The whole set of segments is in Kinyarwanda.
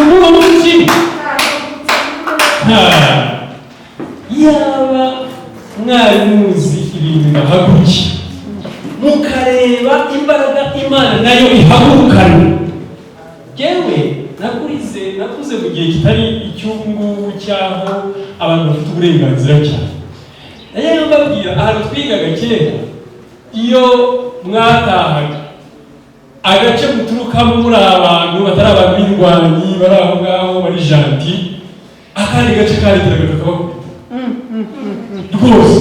Uwo mutima, yaba mwari muzi ibintu bibahagurukiye, mukareba imbaraga Imana nayo ihagurukana. Yewe, nakuze mu gihe kitari icy'ubu ngubu cyaho abantu bafite uburenganzira cyane. Najyaga mbabwira ahantu twigaga kera, iyo mwatahaga, agace muturukamo muri abantu batari abantu b'indwanyi, bari aho ngaho bari gentil, akandi gace karitiraga kakabakubita rwose,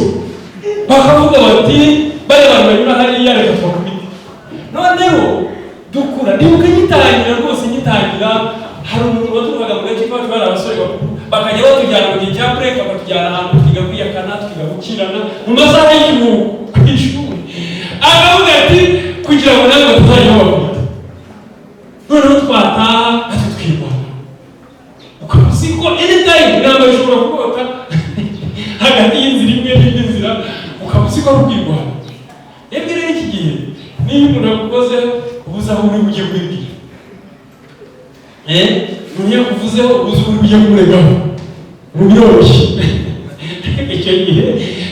bakavuga bati: "Bariya bantu banyura hariya, reka tubakubite." Noneho dukura, ndibuka ngitangira rwose, ngitangira, hari umuntu waturukaga mu gace kacu, bari abasore bakuru, bakajya batujyana mu gihe cya break, bakatujyana ahantu twiga kwiyakana, twiga gukirana mu masaha y'ikiruhuko ku ishuri. Akavuga ati kugira ngo nawe batazajya babakubita. Noneho twataha natwe twirwana, ukaba uzi ko anytime intambara ishobora kurota hagati y'inzira imwe n'indi nzira, ukaba uzi ko ari ukwirwana. Ebwe rero iki gihe niyo umuntu agukozeho, ubuze aho uri bujye kwibwira. Umuntu iyo akuvuzeho, ubuze uri bujye kumuregaho, ubu biroroshye. Icyo gihe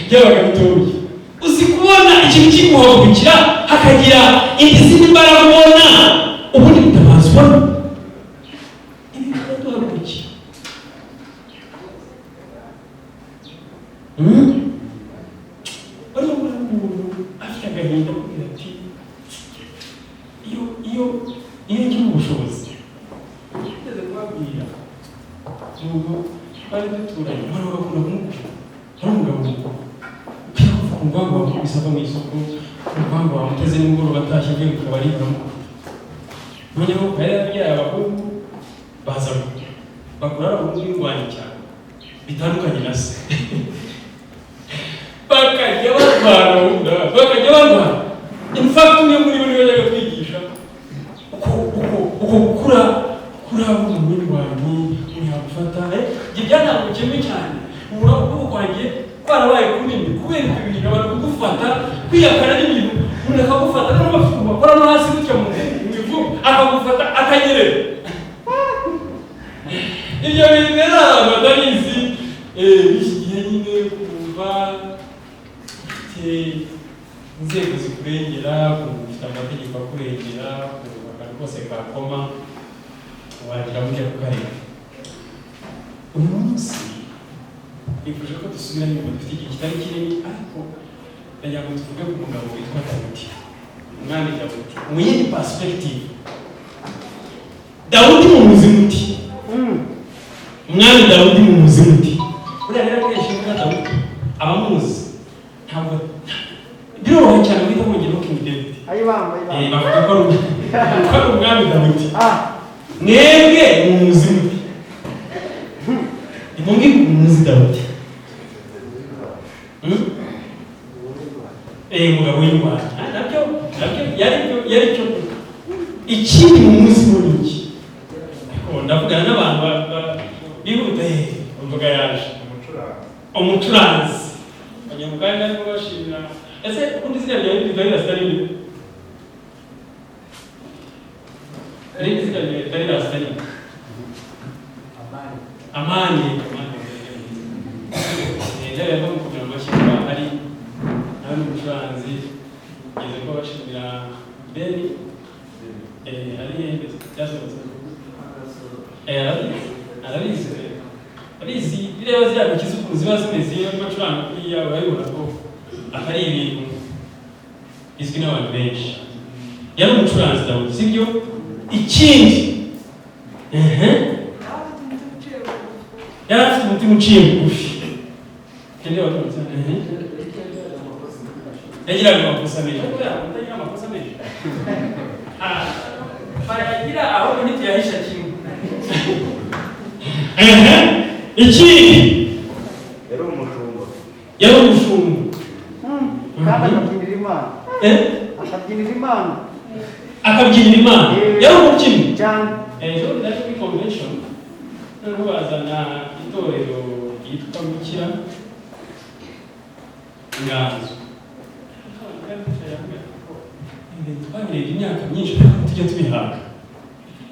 byabaga bitoroshye. Uzi kubona ikintu kiguhagurukira, hakagira izindi mbaraga ubona, ubundi butabazi, ubona ibintu biraduhagurukira. Wari ubona umuntu afite agahinda, akubwira ati: Iyo ngira ubushobozi." Ngeze kubabwira nubwo twari duturanye, abantu bagakunda kumubwira, hari umugabo mukuru ukwiye kuva ku mupangu, wamukubise ava mu isoko, ku mupangu wamuteze nimugoroba atashye avuye mu kabari, baramukubita. Noneho yari yarabyaye abahungu, baza bakura ari abahungu b'indwanyi cyane bitandukanye na se, bakajya barwana, bakajya barwana. In fact, umwe muri bo niwe yajyaga kwigisha uko gukura kuri abo umuntu w'indwanyi, umuntu yagufata. Ibyo byanambukiyemo cyane, ubura ukuboko kwanjye kwarabaye kunini kubera ibyo bintu, abantu kugufata, kwiyakana n'ibintu, umuntu akagufata, noneho bafite ukuntu bakora no hasi gutya mu ivu, akagufata akanyerera. Ibyo bintu rero abantu batabizi b'iki gihe nyine, kumva ufite inzego zikurengera, kumva ufite amategeko akurengera, kumva akantu kose kakoma wagira mujya kukareba. Uyu munsi nifuje ko dusubira inyuma, dufite igihe kitari kinini, ariko ndagira ngo tuvuge ku mugabo witwa Dawidi, umwami Dawidi, mu yindi perspective. Dawudi mumuzi muti? Umwami Dawudi mumuzi muti? Buriya rero akenshi mvuga Dawudi, abamuzi ntabwo biroroha cyane guhita mwongeraho King David. Ayibamba. Ayibamba. Bavuga ko ari umwami Dawidi. Ah. Mwebwe mumuzi muti? Nimumbwire ukuntu muzi Dawidi. Hmm? Umugabo w'indwanyi. Ah, nabyo yari cyo. Ikindi mumuzi muri iki? Ariko ndavugana n'abantu bihuta, imvuga yaje. Umucuranzi. Abanyamuganda barimo bashimira. Ese ubundi izina ryawe ni Dawidi Rastari? Irindi zina ryawe Dawidi Rastari? Amani. Amani. Ndabona ko mukomera amashyi kuba ari nawe ni umucuranzi. Ngeze ko bashimira Beni. Ari hehe? Byasohotse. Arabizi. Arabizi. Arabizi. Bireba ziriya ntoki z'ukuntu ziba zimeze iyo arimo acuranga kuriya, urabibona ko atari ibintu bizwi n'abantu benshi. Yari umucuranzi Dawudi, sibyo? Ikindi, ehe, yari afite umutima uciye bugufi. Ikindi watumutse, ehe, yagiraga amakosa menshi, ariko utagira amakosa menshi. Ah, bayagira ahubwo ntituyahisha kimwe. Ehe, ikindi? Yari umushumba. Yari umushumba. Kandi akabyinira Imana. Eh? Akabyinira Imana. Akabyinira Imana. Yari umubyinnyi. Cyane. Ejo nari muri convention, noneho bazana itorero ryitwa Gukira Inganzo. Twabirebye imyaka myinshi, ariko tujya tubihaga,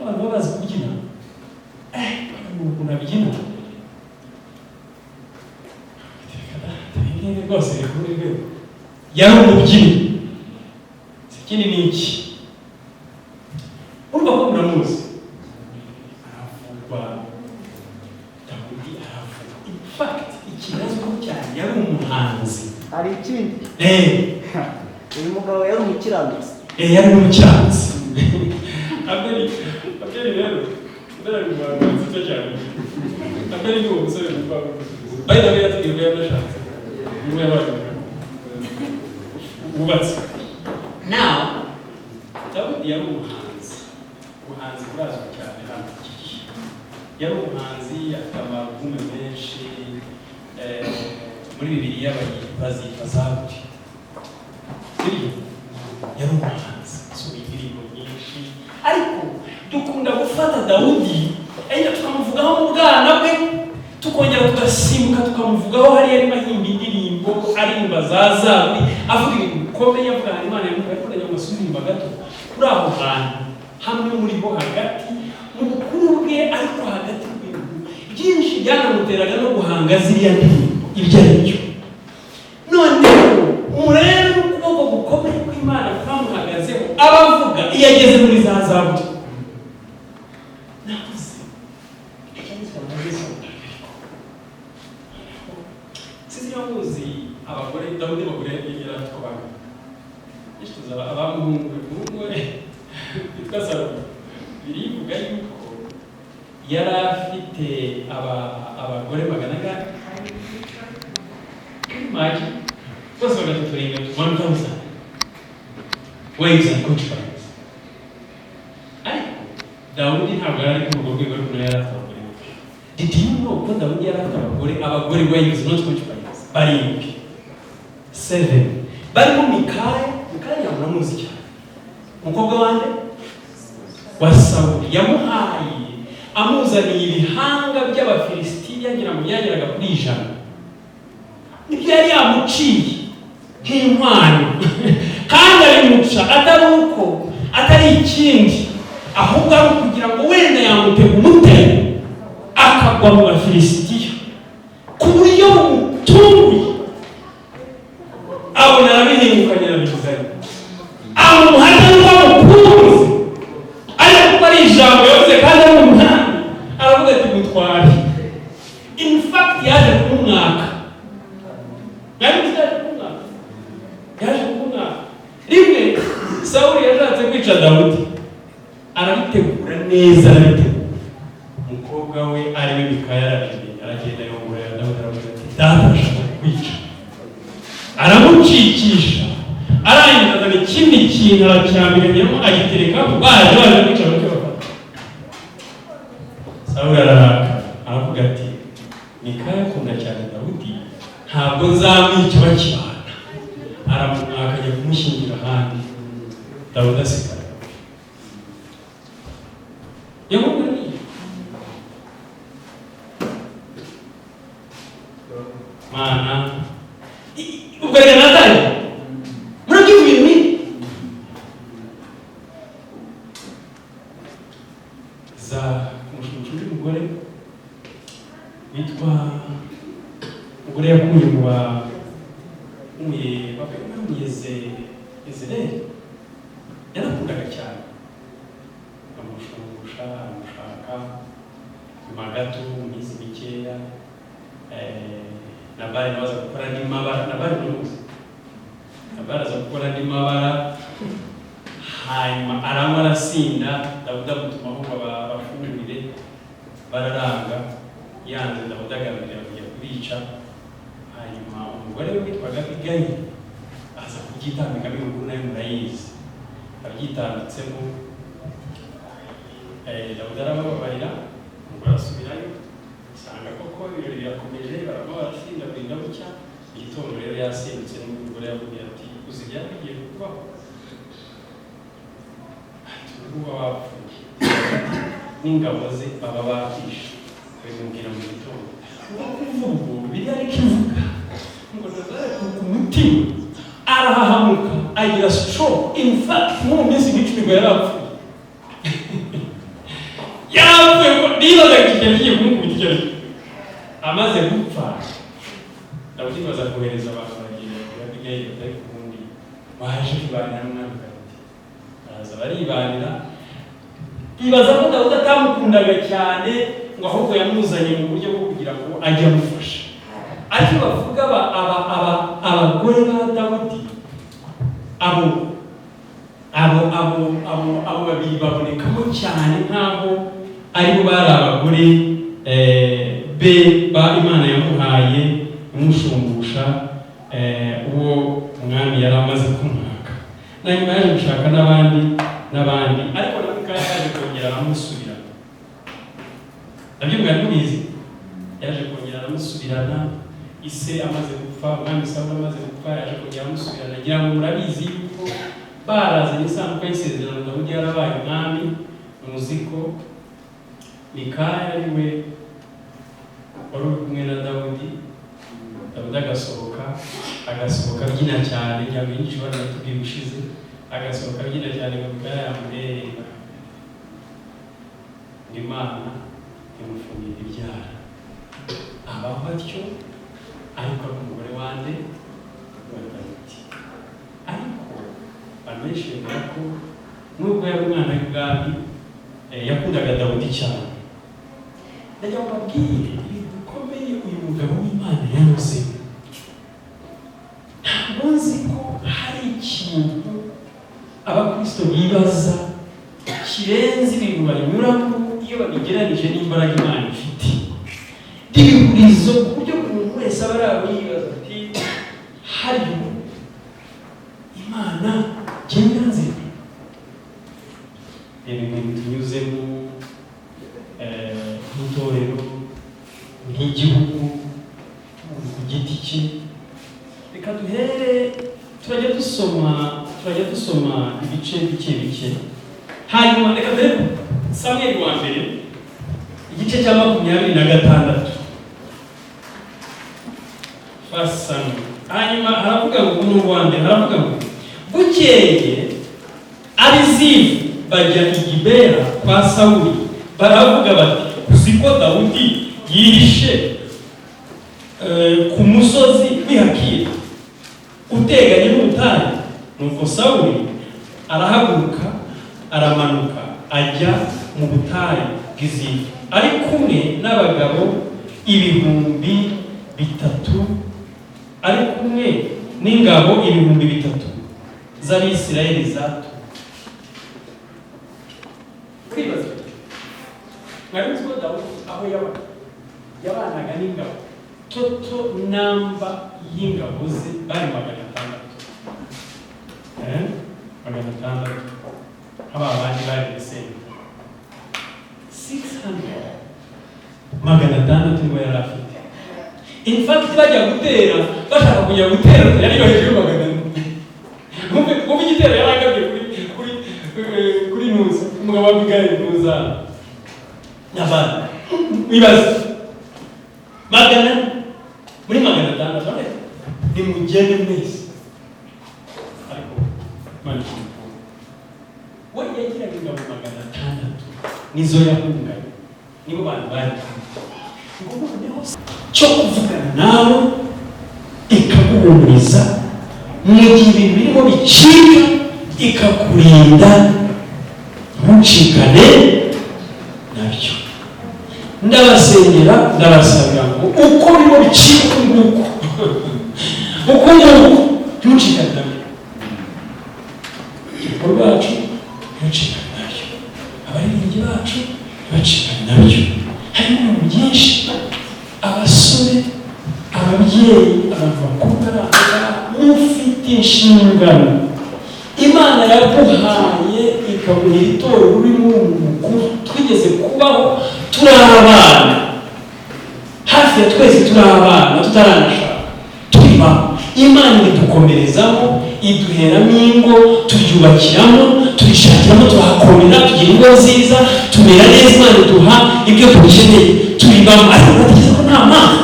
abantu baba bazi kubyina. Babyina. Ibi rwose biri kuri rwego. Yari umubyinnyi. Ikindi ni iki? Urumva ko muramuzi, aravugwa. Dawudi aravugwa. In fact, ikibazwaho cyane, yari umuhanzi. Hari ikindi. Uyu mugabo yari umukiranutsi. Yari umukiranutsi. Abeli, Abeli rero, Abeli ari mu bantu nziza cyane. Abeli ni uwo musore witwa, by the way, yatubwiye ko yanashatse, niwe yabaye umugabo wubatse. Now, Dawudi yari umuhanzi. Ubuhanzi burazwi cyane hano iki gihe. Yari umuhanzi, afite amarugume menshi. Muri Bibiliya bazita Zaburi, sibyo? Yari umuhanzi, asohoye indirimbo nyinshi. Ariko dukunda gufata Dawudi, enya tukamuvugaho mu bwana bwe, tukongera tugasimbuka tukamuvugaho hariya arimo ahimba indirimbo, aririmba za Zaburi, avuga ibintu bikomeye, avuga ahantu Imana yamuhaye. Ariko ndagira ngo asubire inyuma gato kuri aho hantu hamwe muri bo hagati mu bukuru bwe, ariko hagati mu bintu byinshi byanamuteraga no guhanga ziriya ndirimbo ibyo ari byo. Noneho murebe n'ukuboko gukomeye kw'Imana kwamuhagazeho, abavuga iyo ageze muri za Zaburi. Navuze icyanditswe ariko sinzi niba muzi abagore Dawudi. Abagore yari afite uko bangana. Tuzi abamuhungu we. Umuhungu we witwa Salomo, birivuga yuko yari afite abagore 400 make bose bagatuturinga 1000 wives and concubines. Ariko Dawudi ntabwo yari ari kuri urwo rwego, ariko nawe yari afite abagore benshi. Did you know ko Dawudi yari afite abagore, wives, not concubines, barindwi, seven, barimo Mikaya? Mikaya ntabwo uramuzi cyane, umukobwa wande? Wa Sawuli. Yamuhaye amuzaniye ibihanga by'Abafilisitiya, ngira ngo byageraga kuri 100. Nibyo yari yamuciye nk'inkwano, kandi abimuca atari uko atari ikindi, ahubwo ari ukugira ngo wenda yamutega umutego akagwa mu Bafilisitiya ku buryo bumutunguye. Abona arabihingukanye, arabizanye, amuha nuko amukunze, ariko kuko ari ijambo yavuze kandi ari umwami, aravuga ati: "Mutware." In fact, yaje kumumwaka. Mwari muzi? Yaje kumumwaka, yaje kumumwaka. Rimwe Sawuli yashatse kwica Dawudi, arabitegura neza, arabitegura. Umukobwa we ari we Mikaya arabimenya, aragenda yongorera Dawudi, aravuga ati: "Data arashaka kukwica." Aramucikisha, arangiza azana ikindi kintu aracyambikanyamo, agiterekaho. Baje kwica bake bafata. Sawuli ararakara, aravuga ati: "Mikaya akunda cyane Dawudi, ntabwo nzamwica bakibana." Aramumwaka, ajya kumushyingira ahandi, Dawudi asigara. Yamubwiye Mana ubwo reka natari murabyumva ibintu nk'ibi. Za kumushumusha undi mugore witwa, umugore yakuye mu ba umuyeze Ezereri, yarakundaga cyane, amushungusha, aramushaka. Nyuma gato, mu minsi mikeya, Nabali nawe aza gukora andi mabara. Nabali muramuzi. Nabali aza gukora andi mabara, hanyuma aranywa, arasinda. Dawudi amutumaho ngo abafungurire, bararanga. Yanze, Dawudi agambirira kujya kubica. Hanyuma umugore we witwaga Abigayili aza kubyitambikamo. Inkuru nayo murayizi. Abyitambitsemo, Dawudi arabababarira. Umugore asubirayo, usanga koko ibirori birakomeje, baranywa, barasinda, burinda bucya. Mu gitondo rero yasindutse, n'umugore yamubwira ati: "Uzi ibyari bigiye kukubaho?" Ati: "Ubu uba wapfuye n'ingabo ze baba bakishe." Babimubwira mu gitondo. Ngo kuva ubwo, biriya ariko ivuga ngo Nabali ku mutima arahahamuka, agira stroke. In fact, nko mu minsi nk'icumi ngo yarapfuye, yarapfuye. Ko nibazaga iki cyari kigiye kumukubita. Icyo ari cyo. Amaze gupfa, Dawudi baza kohereza abantu, baragenda kuri Abigayili, ariko ubundi waje kwibanira n'umwami Dawudi. Baraza baribanira. Ibaza ko Dawudi atamukundaga cyane, ngo ahubwo yamuzanye mu buryo bwo kugira ngo ajye amufasha. Ariko bavuga aba abagore ba Dawudi, abo babiri babonekamo cyane nk'aho aribo bari abagore be ba Imana yamuhaye imushumbusha uwo umwami yari amaze kumwaka. Na nyuma yaje gushaka n'abandi n'abandi, ariko na Mikaya yaje kongera aramusubirana. Nabyo mwari mubizi, yaje kongera aramusubirana. Ise amaze gupfa, umwami Sawuli amaze gupfa, yaje kongera aramusubirana. Ngira ngo murabizi yuko barazanye isanduku y'isezerano, Dawudi yarabaye umwami. Muzi ko Mikaya ari we wari uri kumwe na Dawudi. Dawudi agasohoka abyina cyane. Ngira ngo inyigisho baranatubwiye ubushize, agasohoka abyina cyane, ngo Mikaya yamureba, ngo Imana imufungira ibyara, abaho atyo. Ariko ari umugore wande? Wa Dawudi. Ariko abantu benshi bemera ko nubwo yari umwana w'ibwami, yakundaga Dawudi cyane. Ndagira ngo mbabwire ibintu bikomeye uyu mugabo w'Imana yanyuzemo. Ntabwo nzi ko hari ikintu abakristo bibaza kirenze ibintu banyuramo iyo babigeranije n'imbaraga Imana ifite. Ibihurizo ku buryo buri muntu wese aba ari aho yibaza ati: "Hari ubu Imana genda nzi." Reba ibintu tunyuzemo nk'itorero, nk'igihugu, umuntu ku giti cye. Reka duhere, turajya dusoma ibice bike bike. Hanyuma reka duhere Samweli wa mbere, igice cya 26, First Samuel. Hanyuma haravuga ngo, umurongo wa mbere haravuga ngo: "Bukeye Abizifu bajya i Gibeya kwa Sawuli, baravuga bati: 'Uzi ko Dawudi yihishe ku musozi w'i Hakila uteganye n'ubutayu?' Nuko Sawuli arahaguruka, aramanuka ajya mu butayu bw'i Zifu, ari kumwe n'abagabo 3000, ari kumwe n'ingabo 3000 z'Abisirayeli zatuwe." Kwibaza, mwari muzi ko Dawudi aho yabaga yabanaga n'ingabo, total number y'ingabo ze bari 600? 600, nk'aba bandi bari muri senta 600, 600 nibo yari afite. In fact, bajya gutera, bashaka kujya gutera, yari yoheje 400. Mwumve igitero yari agabye kuri Ntuza, umugabo wa Abigail, Ntuza, Nabali. Wibaze 400 muri 600, none nimugende mwese. Ariko Imana ishimwe, we yagiraga ingabo 600, nizo yahunganye, nibo bantu bari kumwe. Ngo noneho cyo kuvugana nawe, ikaguhumuriza mu gihe ibintu birimo bicika, ikakurinda ntucikane nabyo. Ndabasengera, ndabasabira ngo uko birimo bicika nguko uko nguko, ntucikane nabyo. Urubyiruko rwacu ntucikane nabyo, abaririmbyi bacu ntibacikane nabyo. Harimo ibintu byinshi, abasore, ababyeyi, abantu bakuru bari aho ngaha, mufite inshingano Imana yaguhaye, ikaguha itorero urimo mukuru. Twigeze kubaho turi abana, hafi ya twese turi abana, tutaranashaka, turibaho. Imana ibidukomerezamo, iduheramo ingo, turyubakiramo, turishakiramo, turahakomera, tugira ingo nziza, tumera neza. Imana iduha ibyo dukeneye, turibamo. Ariko batekereza ko nta mpamvu,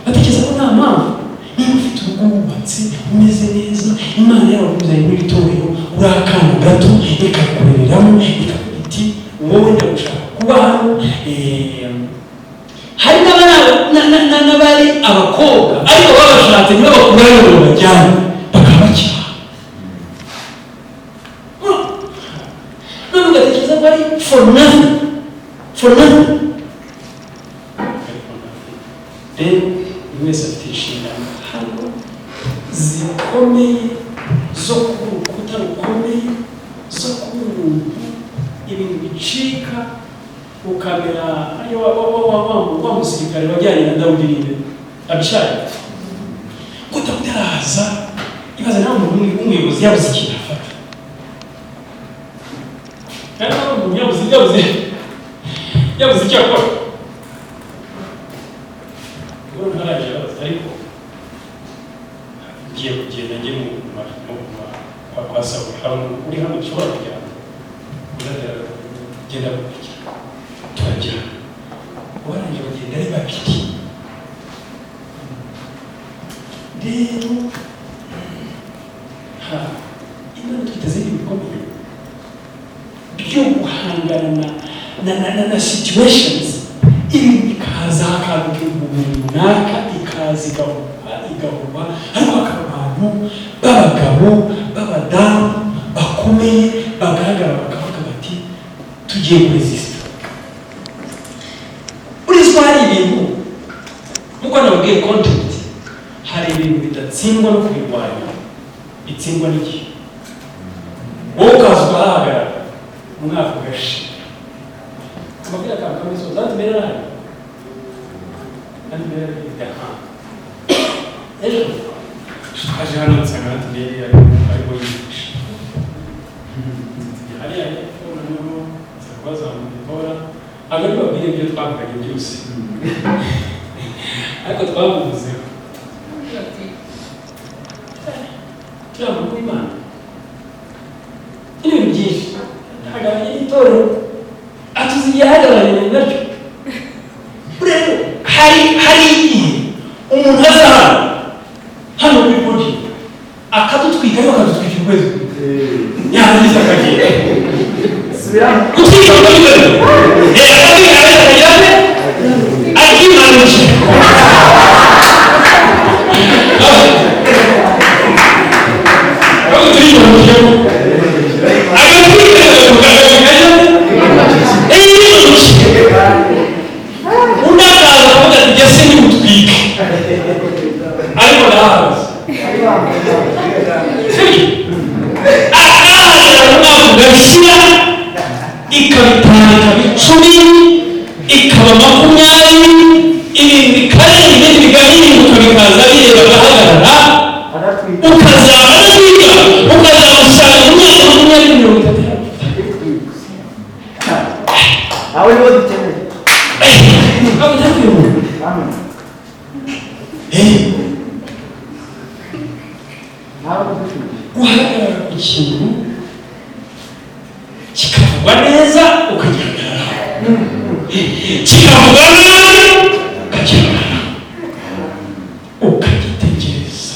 batekereza ko nta mpamvu. Niba ufite urugo wubatse umeze neza, Imana yarakuzanye muri itorero uri akana gato, ikakurereramo, ikavuga iti: "Wowe ndagushaka kuba hano." Hari n'abari abakobwa, ariko babashatse ntibabakurayo ngo babajyane, bakaba bakiri aho. None ugatekereza ko ari for nothing, for nothing. Rero buri wese afite inshingano hano zikomeye zo kuba urukuta rukomeye, zo kuba umuntu ibintu bicika ukamera ariyo wa musirikare wajyanye na Dawudi ninde? Abishayi. Ko Dawudi araza, ibaze nawe, umuntu w'umuyobozi yabuze ikintu afata, kandi nawe umuntu yabuze icyo akora. Ubwo ntaraje abaza, ariko ngiye kugenda njye mu kwa Sawuli, hari umuntu uri hano dushobora kujyana? Uratera genda gukurikira, turajyana. Uwarangije bagenda ari babiri. Rero ha Imana twiteze ibintu bikomeye byo guhangana na situations, ibintu bikaza, hakaduka umuntu runaka, ikaza igahuha igahuha, ariko hakaba abantu b'abagabo, b'abadamu bakomeye bagaragara, bakavuga bati: "Tugiye kuresista." Urizi ko hari ibintu, nkuko nababwiye content, hari ibintu bidatsindwa no kubirwanya, bitsindwa n'igihe. Wowe ukaza ukahahagarara, umwaka ugashira. Amabwira akantu kamwe soza. Ati mbere arahari, andi mbere aha. Ejo twaje hano nsanga ati mbere arimo yigisha hariya hepfo. Noneho nza kubaza mukora ntabwo ari babwire ibyo twavuganye byose, ariko twamuvuzeho ati: "Turiya muntu w'Imana ni ibintu byinshi, ahagararanye n'itorero, atuzi igihe ahagararanye naryo." Rero hari igihe umuntu aza hano kuri podium akadutwika, ariko akadutwikira ukwezi kumwe, yarangiza akagenda. Subiramo. Gutwika muri byo, akatwika, akagira ate? Akimanukira. Aho turimanukiyemo, agatwika, akagira ate? Yimanukira. Undi akaza akavuga ati: "Jye sinimutwike, ariko ndahagaze." Sibyo? Akahagarara, umwaka ugashira, ikaba 5, ikaba 10, ikaba 20, ibintu bikarenga, ibindi bigahinduka, bikaza bireba, agahagarara. Aratwika. Ukazaba aratwika, ukazamusanga mu myaka 20, 30. Aho niho dukeneye. Ntabwo utakwimuka. Amen. Ntabwo dukeneye. Guhagarara ku kintu kikavugwa neza ukagihagararaho, kikavugwa nabi ukagihagararaho, ukagitegereza.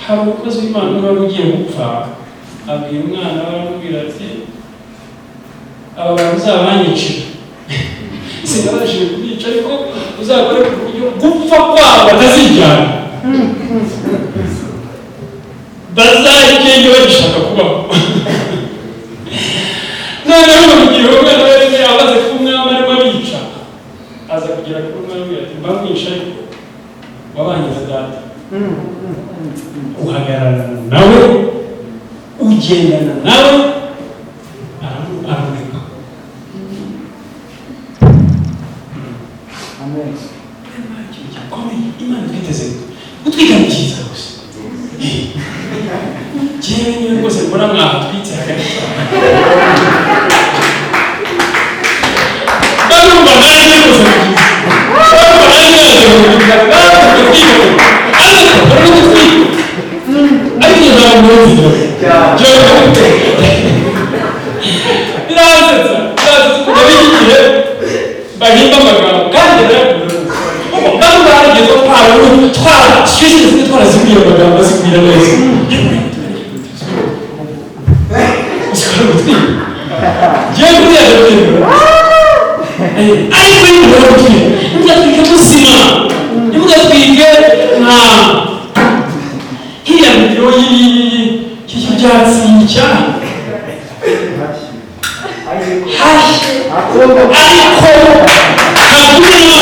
Hari umukozi w'Imana umwe wari ugiye gupfa, abwira umwana we, aramubwira ati: "Aba bantu uzabanyicira, sinabashije kubica, ariko uzakore ku buryo gupfa kwabo batazijyana, bazagende bagishaka kubaho." Noneho mu gihe umwana we yari amaze kuba umwami, arimo abica, aza kugera kuri umwami ati: "Mbamwisha, ariko wabanye na data, uhagararana nawe, ugendana nawe." Aramureka. Amen. Ikintu gikomeye Imana twiteze gutwika ni cyiza gusa. Jyewe niwe rwose mbona mwahatwitse hagati, barumva nanjye rwose ni byiza, barumva nanjye naje gutwika, ariko bari no gutwika, ariko iyo ntabwo nzi. Biransetsa, biransetsa ukuntu ab'iki gihe bahimba amagambo, kandi ndayakunda rwose, kuko bamwe barageze twara twara twese twarazibwiye amagambo azibwira neza. Uzikora gutwika, ngewe buriya Ariko nimugororoke, ntimugatwike muzima, ntimugatwike nka nk'iya miriro y'ibyatsi cyane hashye, ariko ntabwo sibyo.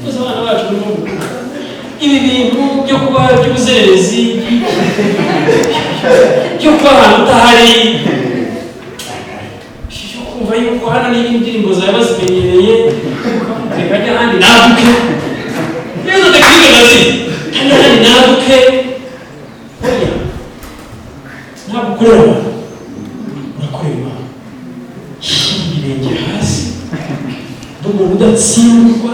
Twese abana bacu barimo gukura, ibi bintu byo kuba by'ubuzererezi, byo kuba ahantu utahari, byo kumva yuko hano niba indirimbo zawe bazimenyereye, reka ajya ahandi naduke neza, technique ndazizi, hano ahandi naduke. Oya, ntabwo ukorera abantu, urakorera Imana. Shyira ibirenge hasi, ndi umuntu udatsindwa.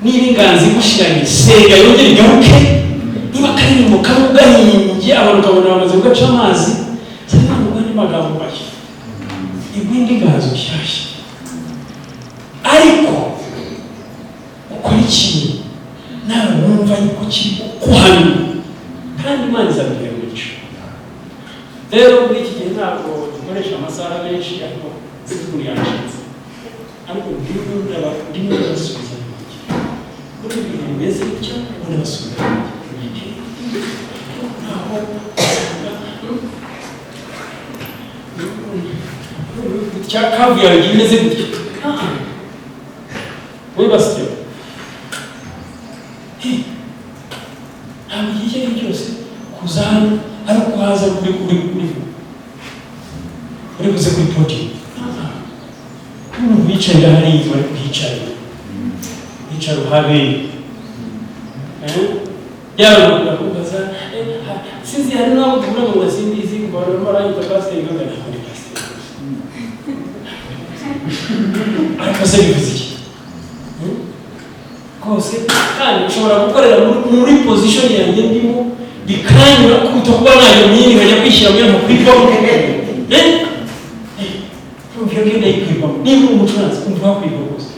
Niba inganzi igushiranye, senga yongere igaruke. Niba akaririmbo kamwe ugahimbye, abantu ukabona bamaze kugaca amazi, cyangwa ngo andi magambo mashya, iguhe inganzo nshyashya, ariko ukora ikintu nawe wumva yuko kiri kukuhamya, kandi Imana izabigera umugisha. Rero muri iki gihe ntabwo dukoresha amasaha menshi, ariko sinzi ukuntu yacitse, ariko ndimo ndabasubiza inyuma. Muri ibi bintu bimeze bityo, ndimo ndabasubiza inyuma. Naho usanga cya kavu yawe igiye imeze gutya, we basyo ntabwo igihe icyo ari cyo cyose kuza hano ari uko haza uri buze kuri podium. Umuntu wicarira hariya bari kuhicarira, hicara uhabe. Yaba ndakubaza, sinzi, hari n'abo duhura ngo simbizi, ngo barimo baranyita pasiteri, ngo ntabwo ndi pasiteri. Ariko se bivuze iki? Rwose kandi ushobora gukorera muri position yanjye ndimo bikanyura kuruta kuba najya mu yindi nkajya kwishyira muri nkakwirwamo. Eh? Urumva iyo ngiyo ndayikwirwamo. Niba uri umucuranzi, umva wakwirwa rwose.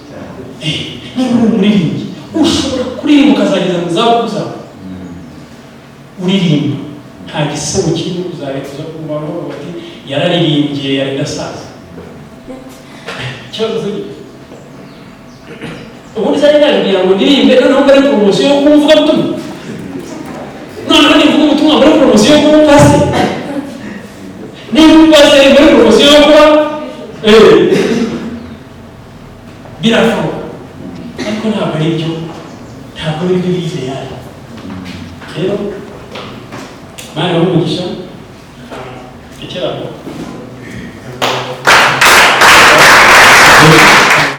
Niba uri umuririmbyi, ushobora kuririmba ukazageza mu zabukuru zawe uririmba, nta gisebo kirimo. Uzahita kumva bavuga bati yararirimbye yarinda asaza. Ikibazo si ubundi zari naje kugira ngo ndirimbe, noneho mbere poromosiyo yo kuba umuvugabutumwa, noneho nivuga ubutumwa muri poromosiyo yo kuba umupasiteri, niba umupasiteri muri poromosiyo yo kuba birashoboka, ariko ntabwo ari byo, ntabwo ari byo idéal. Rero Mana umugisha, rekeraho.